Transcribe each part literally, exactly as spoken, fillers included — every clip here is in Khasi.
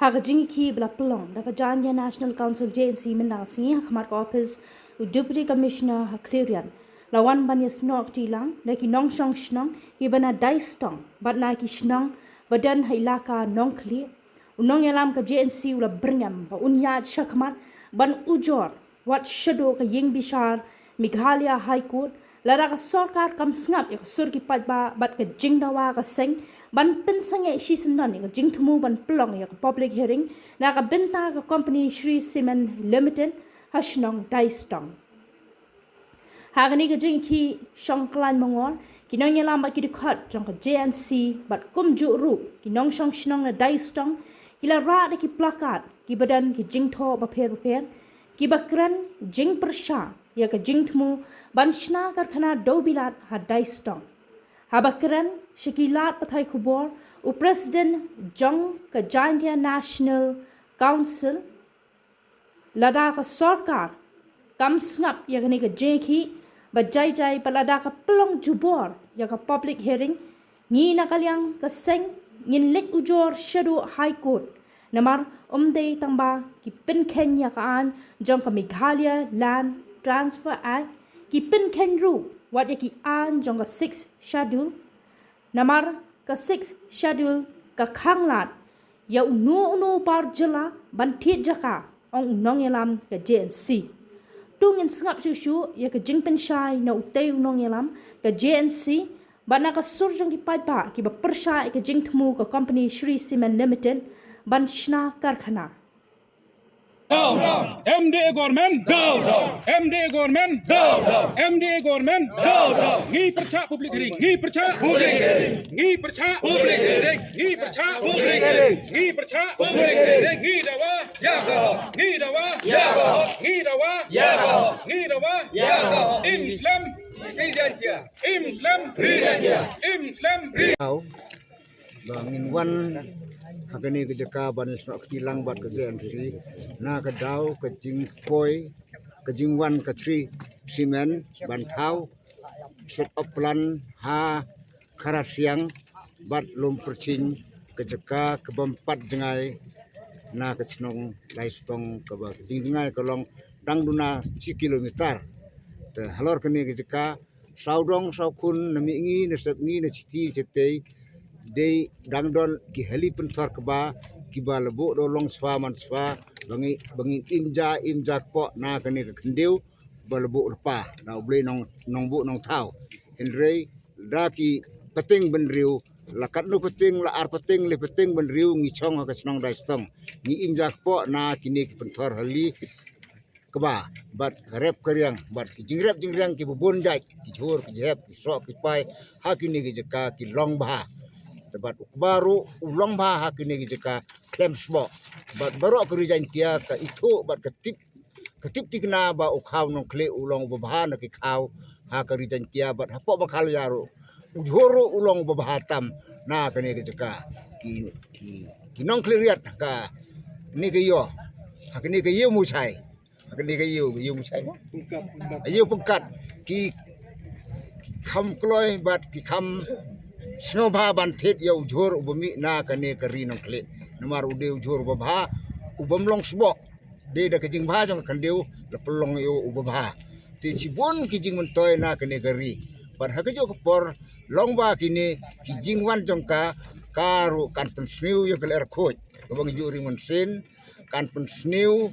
Ka jingïakhih ba la pynlong da ka Jaintia National Council, J N C, mynta ka sngi ha khmat ka ophis u Deputy Commissioner ha Khliehriat, la wan ban ïasnoh kti lang da ki nongshong shnong kiba na Daistong bad na ki shnong ba don ha ilaka Nongkhlieh. U nongïalam ka J N C u la byrngem ba un ïaid shakhmat ban ujor wat shaduh ka ïing bishar Meghalaya High Court, lada ka sorkar kam sngap ïa ka sur ki paidbah bad ka jingdawa ka seng ban pynsangeh shisyndon ïa ka jingthmu ban pynlong ïa ka public hearing na ka bynta ka company Shree Cement Limited ha shnong Daistong. Ha kane ka jingïakhih shongkhlain mangor, ki nongïalam bad ki dkhot jong ka J N C bad kumjuh ruh ki nongshong shnong na Daistong ki la rah da ki placard kiba don ki jingthoh bapher bapher kiba kren jingpyrshah ïa ka jingthmu ban shna karkhana dewbilat ha Daistong. Haba kren sha ki lad pathai khubor, u President jong ka Jaintia National Council, lada ka sorkar kam sngap ïa kane ka jingïakhih ba jai jai bad lada ka pynlong jubor ïa ka public hearing, ngi na ka liang ka seng ngin leit ujor shaduh High Court. Namar ym dei tang ba ki pynkheiñ ïa ka aiñ jong ka Meghalaya Land Transfer Act, ki pynkheiñ ruh wat ïa ki aiñ jong ka Sixth Schedule. Namar ka Sixth Schedule ka khanglad ïa uno uno u bar jylla ban thied jaka, ong u nongïalam ka J N C. To ngin sngap shuh shuh ïa ka jingpynshai na utei u nongïalam ka J N C bad na ka sur jong ki paidbah kiba pyrshah ïa ka jingthmu ka company Shree Cement Limited ban shna karkhana. Down, down. M D A government. Down, down. M D A government. Down, down. M D A government. Down, down. Ngi pyrshah public hearing. Ngi pyrshah public hearing. Ngi pyrshah public hearing. Ngi pyrshah public hearing. Ngi pyrshah public hearing. Ngi dawa. Ïa ka hok. Ngi dawa. Ïa ka hok. Ngi dawa. Ïa ka hok. Ngi dawa. Ïa ka hok. Im slem. Ri Jaintia. Im slem. Ri Jaintia. Im slem. Ri. Ba ngin wan ha kane ka jaka ban ïasnoh kti lang bad ka J N C na ka daw ka jingpoi ka jingwan ka Shree Cement ban thaw set up plant ha Kharasiang bad Lumpyrching, ka jaka ka bym pat jngai na ka shnong Daistong, kaba ka jingjngai ka long dang duna shi kilometer. Te halor kane ka jaka sawdong sawkhun na mihngi na sepngi na shiti shatei dei dang don ki hali pynthor kba kiba la buh da u longswa manswa ba ngi, ba ngin im ja, im ja kpoh na kane ka khyndew ba la buh lypa da U Blei nong, nongbuh nongthaw. Hynrei da ki pateng bynriew, la katno pateng, la ar pateng, le pateng bynriew ngi chong ha ka shnong Daistong. Ngi im ja kpoh na kine ki pynthor hali kba bad ka rep ka riang bad ki jingrep jingriang kiba bun jait, ki jhur ki jhep, ki soh ki pai ha kine ki jaka ki long bha. Te bad u kba ruh u long bha ha kine ki jaka khlem sboh. Bad baroh ka Ri Jaintia ka ithuh bad ka tip, ka tip thikna ba u khaw Nongkhlieh u long uba bha na ki khaw ha ka Ri Jaintia bad hapoh Meghalaya ruh u jhur ruh u long uba bha tam na kane ka jaka. Ki, ki, ki Nongkhlieh riat ha kane ka ïew, ha kane ka ïew Mushai. Ha kane ka ïew, ka ïew Mushai mo? Ïew Pynkat. Ki, ki kham kloi bad ki kham sngewbha ban thied ïa u jhur uba mih na kane ka ri Nongkhlieh. Namar u dei u jhur uba bha, u bym long sboh. Dei da ka jingbha jong ka khyndew la pynlong ïa u uba bha. Te shibun ki jingmyntoi na kane ka ri. Bad ha kajuh ka por long ba kine ki jingwan jong ka, ka ruh kan pynsniew ïa ka lyer khuid kaba ngi ju ring mynsiem, kan pynsniew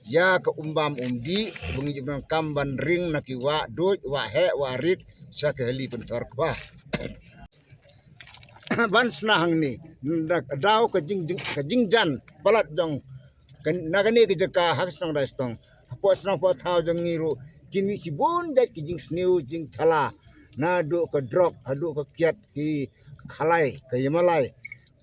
ïa ka umbam umdih ba ngi ju donkam ban ring na ki wah duid, wah heh, wah rit sha ki hali pynthor kba. Ban shna hangne da daw ka jing, jing, ka jingjan palat jong ka, na kane ka jaka ha ka shnong Daistong. Hapoh shnong poh thaw jong ngi ruh kin mih shibun jait ki jingsniew jingthala, naduh ka drok haduh ka kiad, ki khalai, ka ïamalai.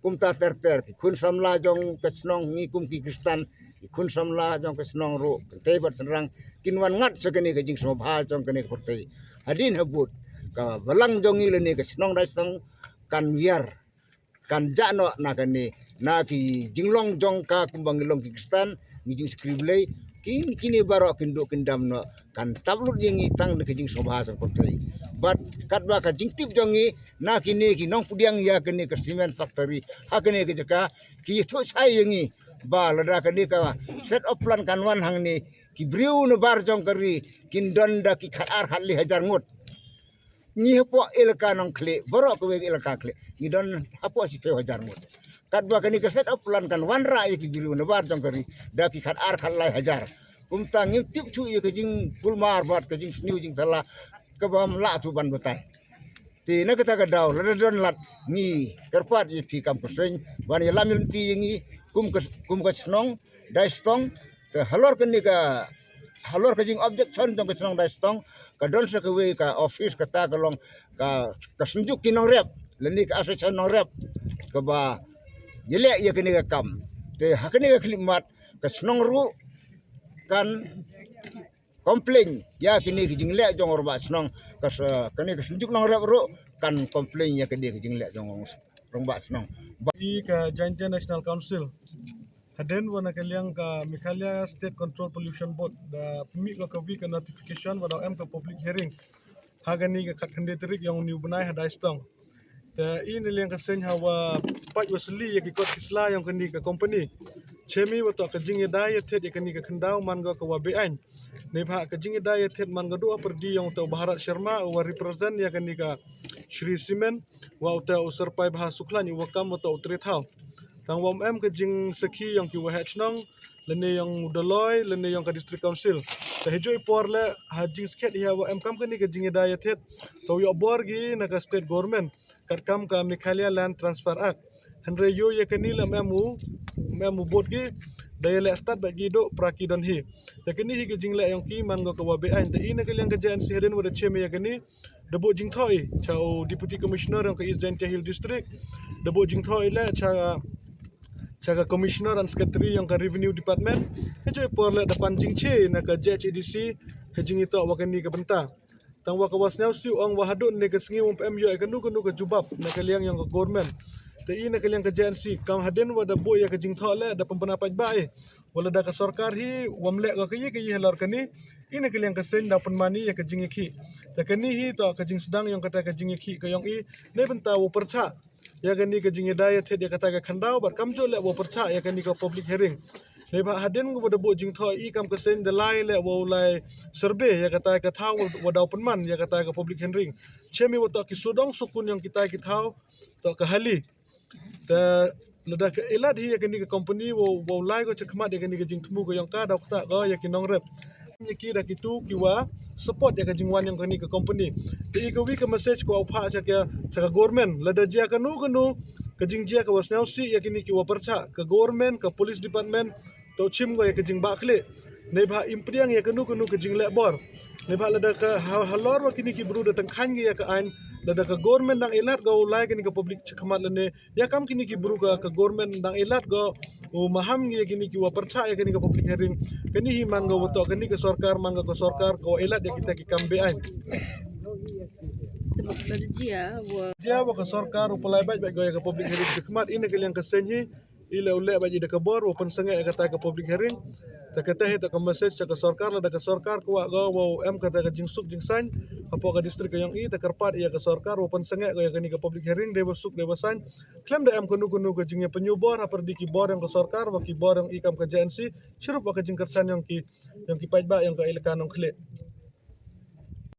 Kumta ter ter ki khun samla jong ka shnong, ngi kum ki Khristan, ki khun samla jong ka shnong ruh, kynthei bad shynrang kin wan ngat sha kane ka jingsngewbha jong kane ka pyrthei. Hadien habud ka balang jong ngi lane ka shnong Daistong kan wiar, kan jah noh na kane, na ki jinglong jong ka kumba ngi long ki Khristan, ngi ju shakri Blei, ki, kine baroh kin duh kin dam noh, kan tap lut ïa ngi tang da ka jingsngewbha jong ka pyrthei. Bad katba ka jingtip jong ngi na kine ki nongpdiang ïa kane ka cement factory ha kane ka jaka, ki ïathuh shai ïa ngi ba lada kane ka set of plan kan wan hangne, ki briew na bar jong ka ri kin don da ki khat ar khat lai hajar ngut. Ngi hapoh elaka Nongkhlieh, baroh kawei ka elaka Khlieh, ngi don hapoh shiphew hajar ngut. Katba kane ka set of plan kan wanrah ïa ki briew na bar jong ka ri da ki khat ar khat lai hajar. Kumta ngim tip shuh ïa ka jingkulmar bad ka jingsniew jingsala kabym lah shuh ban batai. Te na kata ka daw, lada don lad, ngi kyrpad ïa phi kam ka seng ban ïalam ïalynti ïa ngi kum ka, kum ka shnong Daistong. Te halor kane ka, halor ka jing objection jong ka shnong Daistong, ka don sa kawei ka office, kata ka long ka, ka synjuk ki nongrep lane ka association nongrep kaba ïaleh ïa kane ka kam. Te ha kane ka khyllipmat ka shnong ruh kan complain ïa kine ki jingleh jong u rangbah shnong, ka sa, kane ka synjuk nongrep ruh kan complain ïa kine ki jingleh jong u rangbah shnong. Ba i ka Jaintia National Council, hadien ba na ka liang ka Meghalaya State Control Pollution Board da pynmih ka, ka wi ka notification ba da em ka public hearing ha kane ka khatkhyndai tarik ïa une u bnai ha Daistong. Te i na liang ka seng ha wa pait wa sli ïa ki kot ki sla ïong kane ka company. Chemi wa toh ka jingïada ïathied ïa kane ka khyndaw man ka, ka wa beaiñ. Neibhah ka jingïada ïathied man ka duh ha pyrdi ïong u toh u Bharat Sharma, u wa represent ïa kane ka Shree Cement, wa u toh u Sir Paibha Sukhlaiñ, u wa kam wa toh u trei thaw. Tang wa ym em ka jingsakhi ïong ki waheh shnong lane ïong u Dolloi lane ïong ka District Council. Te ha juh i por leh ha jingskhem ïa wa em kam kane ka jingïada ïathied, toh ïoh bor ki na ka state government katkam ka Meghalaya Land Transfer Act. Hynrei ïoh ïa kane leh ym em u, ym em u bud ki, da ïaleh stad bad ki duh para ki don hi. Te kane hi ka jingleh ïong ki man ka, ka wa beaiñ. Te i na ka liang ka J N C hadien wa da chemi ïa kane, da buh jingthoh i sha u Deputy Commissioner ïong ka East Jaintia Hill District, da buh jingthoh i leh sha, sha ka Commissioner and Secretary ïong ka Revenue Department. Ha juh i por leh da pan jingshai na ka J H A D C ha jingïatoh wa kane ka bynta. Tang wa ka wa sniawsih ong wa haduh ne ka sngi ym em ïoh ïa kano kano ka jubab na ka liang ïong ka government. Te i na ka liang ka J N C kam hadien wa da buh ïa ka jingthoh leh da pynbna paidbah i wa lada ka sorkar hi wa ym leh ka, ka ïa ka ïa halor kane, i na ka liang ka seng da pynmani ïa ka jingïakhih. Te kane hi toh ka jingsdang ïong kata ka jingïakhih ka ïong i, ne bynta wa pyrchah ïa kane ka jingïada ïathied ïa kata ka khyndaw bad kam juh leh wa pyrchah ïa kane ka public hearing. Neibhah hadien wa da buh jingthoh i kam ka seng da lai leh wa u lai survey ïa kata ka thaw wa da u pynman ïa kata ka public hearing. Chemi wa toh ki sudong sukun ïong kita ki thaw toh ka hali. Te lada ka ilat hi ïa kane ka company wa, wa u lai ko chakhmat ïa kane ka jingthmu ka ïong ka, da u kata ko ïa ki nongrep. Ïa ki da kitu ki wa support ïa ka jingwan ïong kane ka company. Te i ka wi ka message ka wa u phah sha ka, sha ka government. Lada jia kano kano ka jingjia ka wa sniawsih ïa kine ki wa pyrchah, ka government, ka police department, to chim ko ïa ka jingbah khlieh. Neibhah im pdiang ïa kano kano ka jingleh bor. Neibhah lada ka ha-, halor wa kine ki bru da tang khain ïa ka ain, lada ka government dang ilat ko u lai kane ka public chakhmat lane ïa kam kine ki bru ka, ka government dang ilat ko u maham ngi ïa kine ki wa pyrchah ïa kane ka public hearing. Kane hi man ko wa toh kane ka sorkar man ko ka sorkar ko ilat ïa kita ki kam beaiñ. Jia wa ka sorkar u pynlait bad bad ko ïa ka public hearing chakhmat i na ka liang ka seng hi. I leh u leh bad i da ka bor wa pynsangeh ïa kata ka public hearing. Te kata hi toh ka message sha ka sorkar, lada ka sorkar ka wa ko wa em kata ka jingsuk jingsaiñ hapoh ka district ka ïong i, te kyrpad ïa ka sorkar wa pynsangeh ko ïa kane ka public hearing dei wa suk dei wa saiñ. Khlem da em kano kano ka jingïapynïoh bor ha pyrdi ki bor ïong ka sorkar wa ki bor ïong i kam ka J N C, chirup wa ka jingkyrshan ïong ki, ïong ki paidbah ïong ka elaka Nongkhlieh.